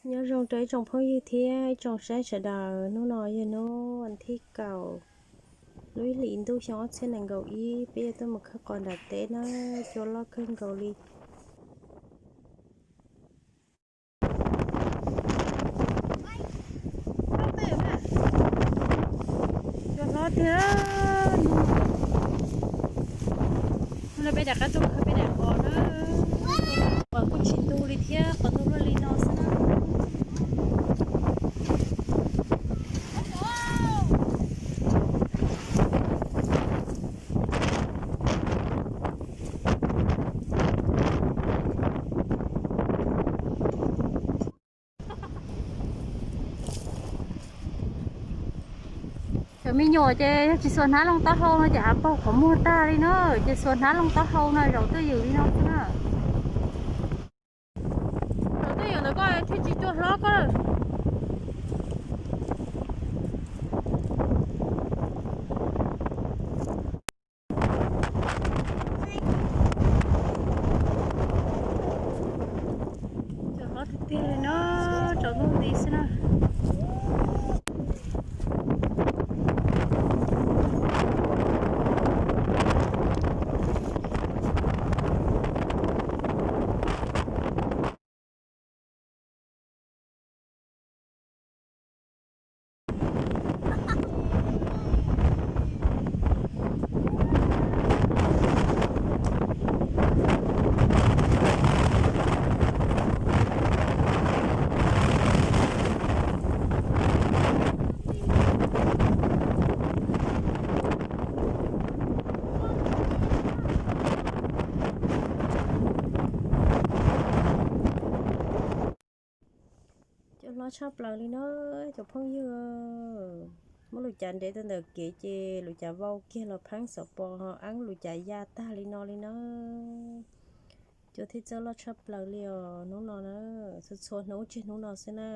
Nyob zoo rau ib tsoom phooj ywg thiab ib tsoom saib sawv daws, hnub no yog hnub vas thib kaum lub ib hlis ntuj xyoo ob txhiab nees nkaum ib, peb yuav tuaj mus khawb qos nram teb na, cua loj kawg nkaus li. Cua hlob tiag. Hnub no peb rov qab tuaj khawb peb daim qos na. Qos kuj tsis ntu li thiab, qos ntu luaj li no xwb na. Cov me nyuam ces yog tsis xuas hnab looj taub hau no ces av paug qhov muag tag li na, ces xuas hnab looj taub hau no zaum twj ywm li no xwb na. Zaum twj ywm ntawm koj thiaj tsis cua hlob koj lawm. Cua hlob tiag tiag li na, tsaus ntuj nti xwb na. Cua hlob tshaj plaws li na, cov phooj ywg. Muab lub cav nres tau ntawm kev ces lub cav vau kiag los pheeb xov pos ho eeb lub cav ya tag li no li na. Cua thiaj txawj loj tshaj plaws li os hnub no na, txhua txhua hnub tsis hnub no xwb na.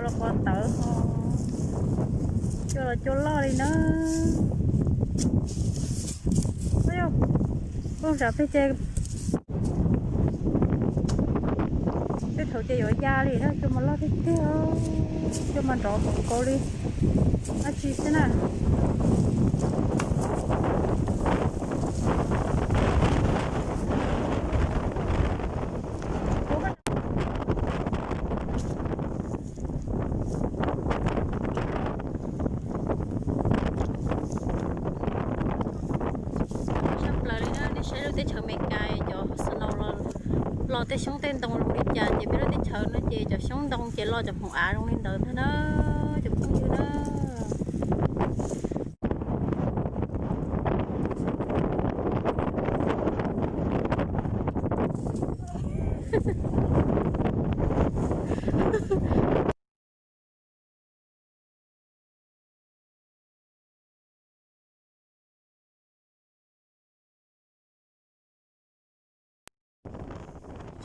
Los qhov tawv ho, cua los cua loj li na. Ub, poob tsam peb ces tej thaum ces yuav ya li na, cua mas loj tiag tiag, cua mas nrov npaum nkaus li dab tsi xwb na. Tshaj plaws li na, nej saib lub teb chaws Amelikas cov snow los, los tej xyoob tej ntoo zoo li cas ces peb lub teb chaws no ces cov xyoob ntoo ces los cov hmoov av zoo li ntawd thiab na, cov phooj ywg na.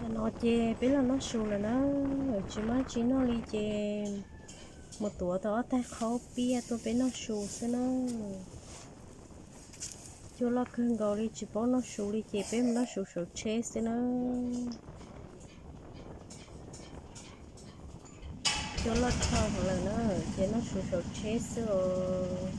Tam no ces peb los noj su lawm na, tsis muaj tsi noj li ces mus tuav tau ob taig qhaub piaj tuaj peb noj su xwb na. Cua loj kawg nkaus li tsis paub noj su li ces peb mus noj su saum tsheb xwb na. Cua loj dhau lawm na, ces noj su saum tsheb xwb os.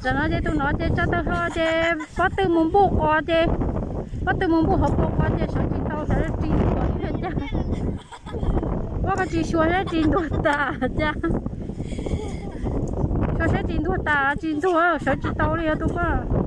Tam no ces tus no ces tsa tawg hlo ces pob tw mus npuj qos ces, pob tw mus npuj hauv paus qos ces sawv tsis tau, sawv tsis ntuag thiab cas. Pob qos tsis suav sawv tsis ntuag tas cas. Suav sawv tsis ntuag tas tsis ntuag sawv tsis tau li os tus pob.